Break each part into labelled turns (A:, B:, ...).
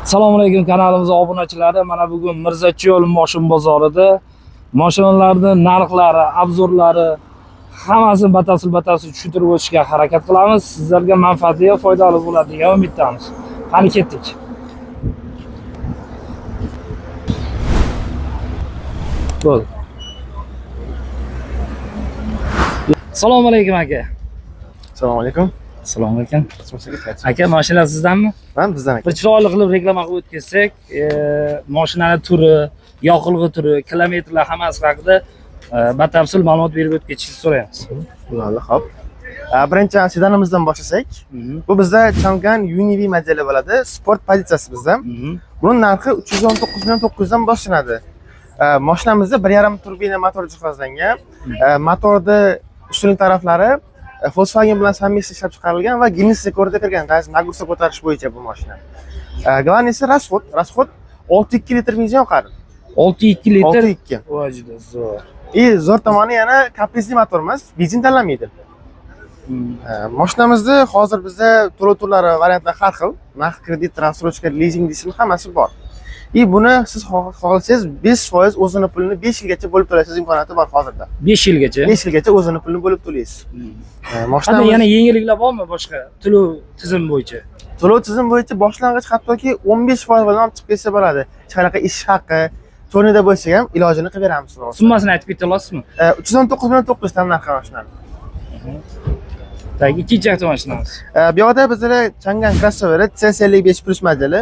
A: Assalomu alaykum kanalimiz obunachilari. Mana bugun Mirzacho'l moshin bozorida mashinalarning narxlari, obzorlari hammasini batafsil batafsil tushuntirib o'tishga harakat qilamiz. Sizlarga manfaatli va foydali bo'ladi degan umiddamiz. Qani ketdik. Bo'ldi. Assalomu alaykum aka.
B: Assalomu alaykum.
A: Assalomu alaykum. Aka, mashina sizdanmi?
B: Ha, bizdan aka.
A: Bir chiroyli qilib reklama qilib o'tkazsak, mashinani turi, yoqilg'i turi, kilometrlar hammasi haqida batafsil ma'lumot berib o'tketishingizni so'raymiz.
B: Bo'ladi, xo'p. Birinchi sedanimizdan boshlasak. Bu bizda Changan UNI-V modeli bo'ladi. Sport pozitsiyasi bizda. Buning narxi 319 million 900 dan boshlanadi. Mashinamizda 1.5 turbina motor jihozlangan. Motorni ustunlik taraflari Volkswagen bilan совместно ishlab chiqarilgan va Guinness rekordiga kirgan, даже нагрузка ko'tarish bo'yicha bu mashina. Главный si расход. Расход 6.2 litr benzin yoqadi.
A: 6.2 litr.
B: 6.2.
A: Voy, juda zo'r.
B: И zo'r tomoni yana kaprizli motor emas, benzin tanlamaydi. Mashinamizni hozir bizda to'lov turlari, variantlar har xil. Naqd, kredit, рассрочка, lizing deysizmi, hammasi bor. И buni siz xohlasangiz 5% o'zini pulini 5 yilgacha bo'lib to'lashingiz imkoniyati bor hozirda.
A: 5 yilgacha.
B: 5 yilgacha o'zini pulini bo'lib to'laysiz.
A: Qanday
B: Mashinamiz
A: yana yengilliklar bormi boshqa to'lov tizim bo'yicha?
B: To'lov tizim bo'yicha boshlang'ich hattoki 15% bilan olib chiqib ketsa bo'ladi. Hech qanaqa ish haqi, to'nida bo'lsa ham ilojini qilib beramiz.
A: Summasini aytib keta olasizmi?
B: 319 million 900 tam narxi mashinani.
A: Так, ikkinchi avtomashinamiz.
B: Bu yoqda bizda Changan crossoveri CS55 Plus modeli.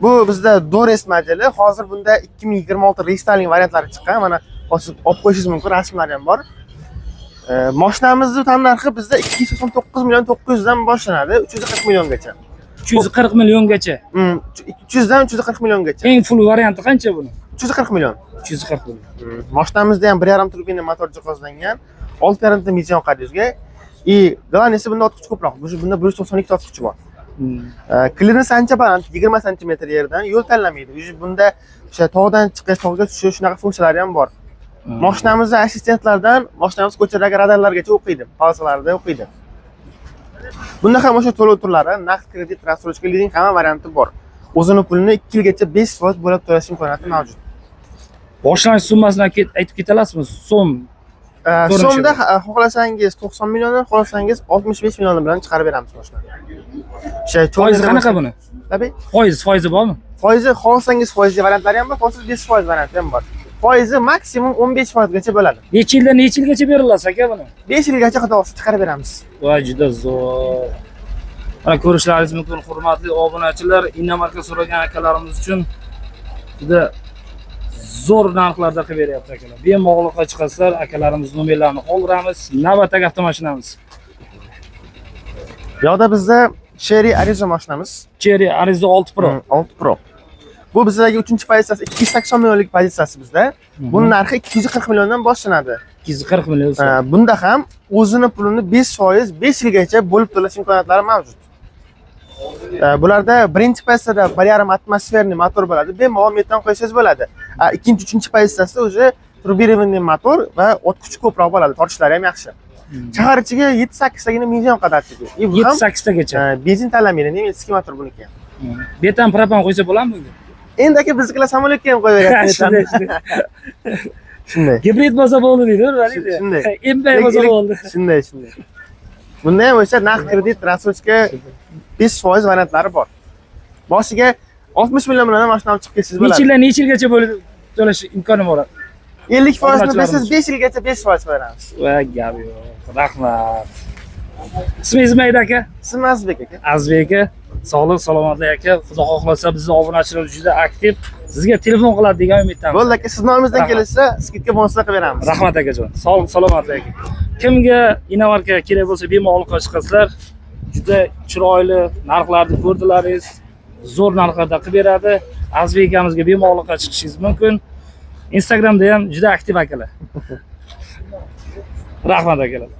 B: Bu bizda Dores modeli. Hozir bunda 2026 restyling variantlari chiqqan. Mana hozir olib qo'yishingiz mumkin, rasmlari ham bor. Mashinamizni tan narxi bizda 289 million 900 dan boshlanadi, 340 milliongacha.
A: 340 milliongacha.
B: 300 dan 340 milliongacha.
A: Eng full varianti qancha buni?
B: 340 million.
A: 340 million.
B: Mashinamizda ham 1.5 turbina motor jihozlangan. 6.5 ta benzin yoqadi yuzga. И главный si bunda ot kuchi ko'proq. Bunda 192 ta ot kuchi bor. Klirens ancha baland, 20 santimetr yerdan yo'l tanlamaydi. Уже bunda o'sha tog'dan chiqish, tog'ga tushish shunaqa funksiyalari ham bor. Mashinamizni assistentlardan mashinamiz ko'chadagi radarlargacha o'qiydi, polosiyalarda o'qiydi. Bunda ham o'sha to'lov turlari, naqd, kredit, рассрочка, lizing hamma varianti bor. O'zini pulini 2 yilgacha 5% bo'lib to'lash imkoniyati mavjud.
A: Boshlang'ich summasini aytib keta olasizmi? So'm. Ko'rinishi
B: So'mda
A: bor.
B: Xohlasangiz 90 milliondan, xohlasangiz 65 million bilan chiqarib beramiz mashinani. O'sha
A: Foizi qanaqa buni?
B: Tabii.
A: Foizi bormi?
B: Foizi xohlasangiz foizli variantlari ham bor, xohlasangiz 5% varianti ham bor. Foizi maksimum 15% gacha bo'ladi.
A: Necha yildan necha yilgacha beriladi aka buni?
B: 5 yilgacha xudo xohlasa chiqarib beramiz.
A: Voy, juda zo'r. Mana ko'rishlaringiz mumkin, hurmatli obunachilar, inomarka so'ragan akalarimiz uchun juda zo'r narxlarda qilib beryapti akalar. Bemalol chiqasizlar, akalarimiz nomerlarini qoldiramiz. Navbatdagi avtomashinamiz.
B: Bu yoqda bizda Chery Arrizo mashinamiz.
A: Chery Arrizo 6 Pro.
B: 6 Pro. Bu bizdagi 3-pozitsiyasi 280 millionlik pozitsiyasi bizda. Buning narxi 240 milliondan boshlanadi.
A: 240 million so'm.
B: Bunda ham o'zini pulini 5% 5 yilgacha bo'lib to'lash imkoniyatlari mavjud. Bularda birinchi pozitsiyada 1.5 атмосферный motor bo'ladi. Bemalol metan qo'ysangiz bo'ladi. Ikkinchi, uchinchi pozitsiyasida уже турбированный motor va ot kuchi ko'proq bo'ladi, tortishlari ham yaxshi. Shahar ichiga 7-8 tagina benzin yoqadi. И bu ham
A: 7-8 tagacha.
B: Benzin tanlamaydi, немецкий motor buniki ham.
A: Betan propan qo'ysa bo'ladimi bunga?
B: Endi aka biznikilar samolyotga ham qo'yib beryapti.
A: Shunday, shunday.
B: Shunday.
A: Gibrid bo'lsa bo'ldi deydi, nima deydi?
B: Shunday.
A: MPI bo'lsa bo'ldi.
B: Shunday, shunday. Bunda ham o'sha naqd, kredit, рассрочка 5% variantlari bor. Boshiga 60 million bilan ham mashina olib chiqib ketsangiz
A: Necha
B: bo'ladi.
A: yildan necha yilgacha bo'lib to'lash imkoni bor?
B: 50%
A: Obunachilarimiz.
B: bersangiz 5 yilgacha 5% beramiz.
A: Va gap yo'q. Rahmat. Ismingiz nima edi aka?
B: Ismim Azizbek aka.
A: Azizbek aka, sog'lik, salomatlik aka. Xudo xohlasa bizni obunachilar juda aktiv. Sizga telefon qiladi degan umiddamiz.
B: Bo'ldi aka, siz nomingizdan
A: Rahmat.
B: kelsa, скидка bonuslar qilib beramiz.
A: Rahmat akajon. Sog'lik, salomatlik aka. Kimga inomarka kerak bo'lsa bemalol chiqasizlar. Juda chiroyli narxlarni ko'rdilaringiz. Zo'r narxlarda qilib beradi. Azizbek akamizga bemalol chiqishingiz mumkin. Instagramda ham juda aktiv akalar. Rahmat akalar.